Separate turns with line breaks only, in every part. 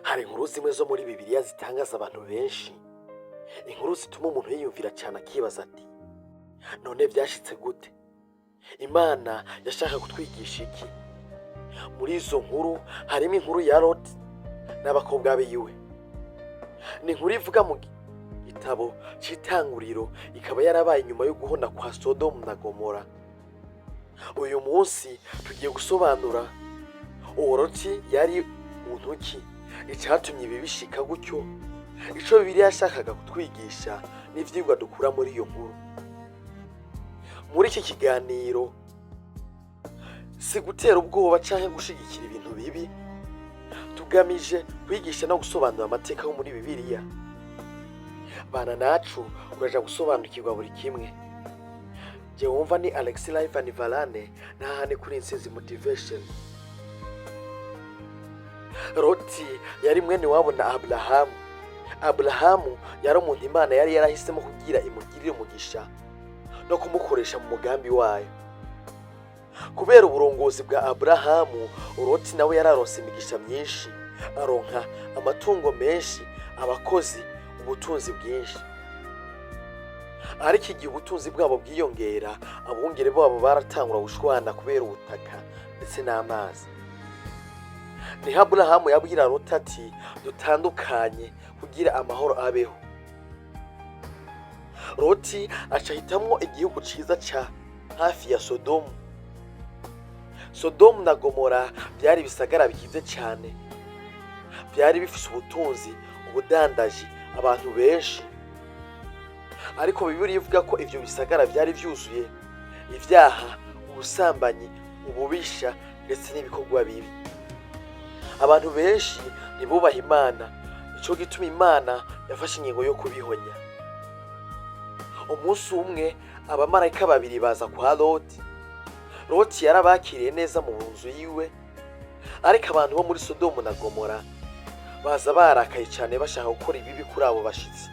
Hari inkuru zimwe zo muri Bibiliya zitangaza abantu benshi, inkuru zituma umuntu yiyumvira cyane akibaza ati: "None byashitse gute? Imana yashaka kutwigisha iki?" Muri izo nkuru harimo inkuru ya Loti n'abakobwa biwe. Ni inkuru ivuga mu gitabo cy'Itanguriro, ikaba yarabaye inyuma yo guhona kwa Sodomu na Gomora. Uyu munsi tugiye gusobanura uwo Loti yari muntu ki, icyatumye ibi bishika gutyo, ico Bibiliya yashakaga kutwigisha n'ivyigwa dukura muri iyo nkuru. Muri iki kiganiro si gutera ubwoba canke gushigikira ibintu bibi, tugamije kwigisha no gusobanura amateka yo muri Bibiliya. Bana nacu, uraja gusobanukirwa buri kimwe. Je wumva ni Alex Life and Varane, n'ahandi kuri Intsinzi Motivation. Loti yari mwene wabo na Aburahamu. Aburahamu yari umuntu Imana yari yarahisemo kugira imugirire umugisha no kumukoresha mu mugambi wayo. Kubera uburongozi bwa Aburahamu, Loti nawe yararonse imigisha myinshi, aronka amatungo menshi, abakozi, ubutunzi bwinshi. Ariko igihe ubutunzi bwabo bwiyongera, abungere babo baratangura gushwana kubera ubutaka ndetse n'amazi. Niho Aburahamu yabwira Loti ati: "Dutandukanye kugira amahoro abeho." Loti aca ahitamwo igihugu ciza ca hafi ya Sodomu. Sodomu na Gomora byari ibisagara bikize cyane, byari bifise ubutunzi, ubudandaji, abantu benshi. Ariko Bibiliya ivuga ko ivyo bisagara byari vyuzuye ivyaha, ubusambanyi, ububisha ndetse n'ibikorwa bibi. Abantu benshi ntibubaha Imana, nico gituma Imana yafashe ingingo yo kubihonya. Umunsi umwe abamarayika babiri baza kwa Loti. Loti yarabakiriye neza mu nzu yiwe, ariko abantu bo muri Sodomu na Gomora baza barakaye cyane, bashaka gukora ibibi kuri abo bashitsi.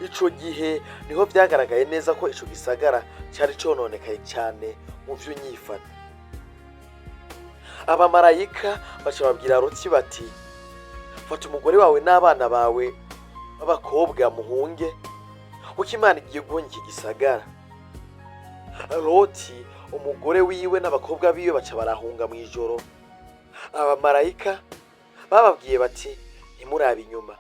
Ico gihe niho vyagaragaye neza ko ico gisagara cari cononekaye cyane mu vy'unyifata. Abamarayika baca babwira Loti bati: "Fata umugore wawe n'abana bawe b'abakobwa muhunge, kuko Imana igiye guhonya iki gisagara." Loti, umugore wiwe n'abakobwa biwe baca barahunga mu ijoro. Abamarayika bababwiye bati: "Ntimurabe inyuma."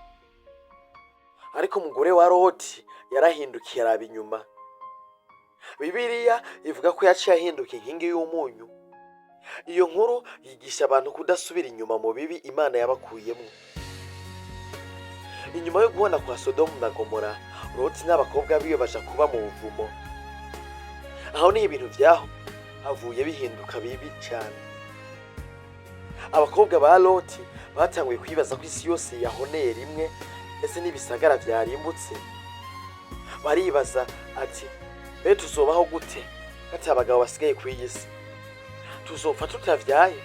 Ariko umugore wa Loti yarahindukiye araba inyuma. Bibiliya ivuga ko yaciye ahinduka inkingi y'umunyu. Iyo nkuru yigisha abantu kudasubira inyuma mu bibi Imana yabakuyemo. Inyuma yo guhona kwa Sodomu na Gomora, Loti n'abakobwa biwe baja kuba mu buvumo. Aho niho ibintu vyaho havuye bihinduka bibi cane. Abakobwa ba Loti batanguye kwibaza ko isi yose yahoneye rimwe, ndetse n'ibisagara vyarimbutse. Baribaza ati: "Mbe tuzobaho gute ati abagabo basigaye ku iyi si? Tuzopfa tutavyaye?"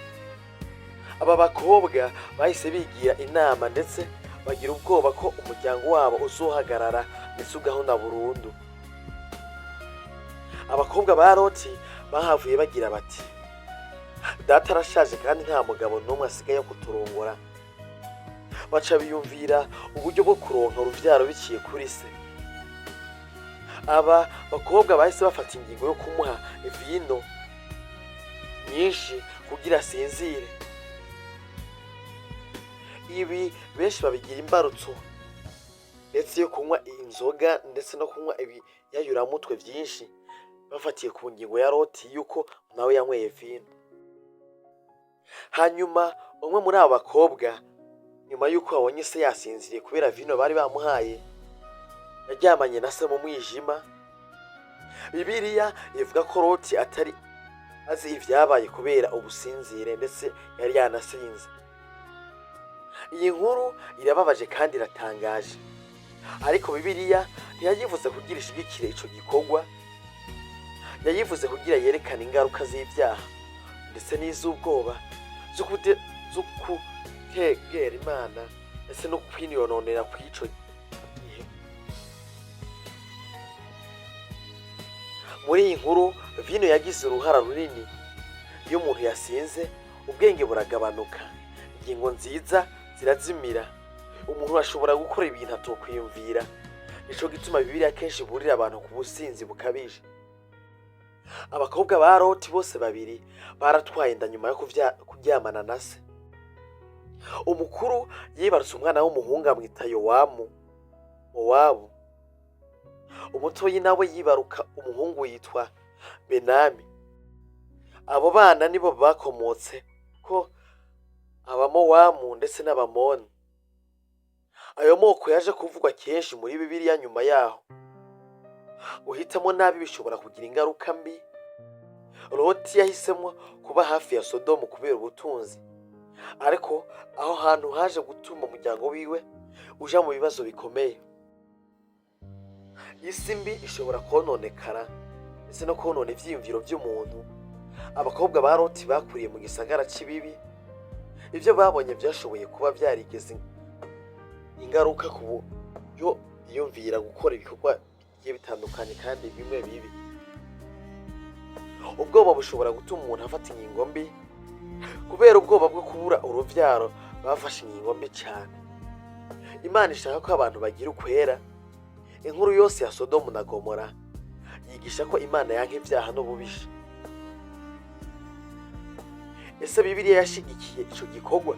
Aba bakobwa bahise bigira inama, ndetse bagira ubwoba ko umuryango wabo uzohagarara ndetse ugahona burundu. Abakobwa ba Loti bahavuye bagira bati: "Data arashaje kandi nta mugabo n'umwe asigaye yo kuturongora." Baca biyumvira uburyo bwo kuronka uruvyaro biciye kuri se. Aba bakobwa bahise bafata ingingo yo kumuha vino nyinshi kugira asinzire. Ibi benshi babigira imbarutso ndetse yo kunywa inzoga ndetse no kunywa ibiyayuramutwe vyinshi, bafatiye ku ngingo ya Loti yuko nawe yanyweye vino. Hanyuma umwe muri abo bakobwa, nyuma yuko babonye se yasinziriye kubera vino bari bamuhaye, yaryamanye na se mu mwijima. Bibiliya ivuga ko Loti atari azi ivyabaye kubera ubusinzire, ndetse yari yanasinze. Iyi nkuru irababaje kandi iratangaje, ariko Bibiliya ntiyayivuze kugira ishigikire ico gikorwa. Yayivuze kugira yerekane ingaruka z'ibyaha ndetse n'iz'ubwoba zo kutegera Imana ndetse no kwinononera kw'ico gihe. Muri iyi nkuru vino yagize uruhara runini. Iyo umuntu yasinze, ubwenge buragabanuka, ingingo nziza Zirazimira. Umuntu ashobora gukora ibintu atokwiyumvira. Nico gituma Bibiliya kenshi iburira abantu ku businzi bukabije. Abakobwa ba Loti bose babiri baratwaye inda nyuma yo kuryamana na se. Umukuru yibarutse umwana w'umuhungu, amwita Yowamu, Mowabu. Umutoyi nawe yibaruka umuhungu yitwa Benami. Abo bana nibo bakomotse ko Abamowamu ndetse n'Abamoni. Ayo moko yaje kuvugwa kenshi muri Bibiliya nyuma yaho. Guhitamo nabi bishobora kugira ingaruka mbi. Loti yahisemo kuba hafi ya Sodomu kubera ubutunzi, ariko aho hantu haje gutuma umuryango wiwe uja mu bibazo bikomeye. Isi mbi ishobora kononekara ndetse no konona ivyiyumviro vy'umuntu. Abakobwa ba Loti bakuriye mu gisagara c'ibibi. Ibyo babonye byashoboye kuba byarigeze ingaruka ku buryo biyumvira gukora ibikorwa bigiye bitandukanye kandi bimwe bibi. Ubwoba bushobora gutuma umuntu afata ingingo mbi. Kubera ubwoba bwo kubura uruvyaro, bafashe ingingo mbi cyane. Imana ishaka ko abantu bagira ukwera. Inkuru yose ya Sodomu na Gomora yigisha ko Imana yanka ibyaha n'ububisha. Ese Bibiliya yashigikiye ico gikorwa?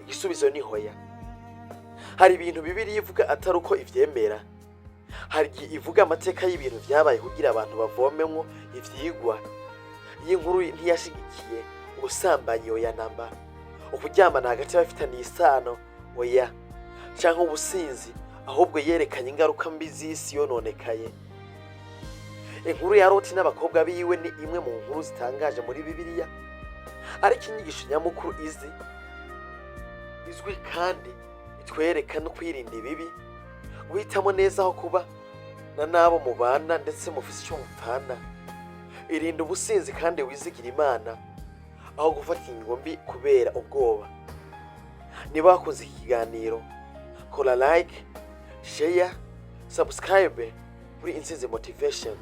Igisubizo ni hoya. Hari ibintu Bibiliya ivuga atari uko ivyemera. Hari igihe ivuga amateka y'ibintu vyabaye kugira abantu bavomemwo ivyigwa. Iyi nkuru ntiyashigikiye ubusambanyi, oya namba, ukuryamana hagati y'abafitaniye isano, oya, canke ubusinzi. Ahubwo yerekanye ingaruka mbi z'isi yononekaye. Inkuru ya Loti n'abakobwa biwe ni imwe mu nkuru zitangaje muri Bibiliya, ariko inyigisho nyamukuru izi izwi kandi itwereka no kwirinda ibibi, guhitamo neza aho kuba na n'abo mubana ndetse mufise icyo mupfana. Irinda ubusinzi kandi wizigira Imana aho gufata ingingo mbi kubera ubwoba. Niba wakunze iki kiganiro, kora like, share, subscribe kuri Intsinzi Motivation.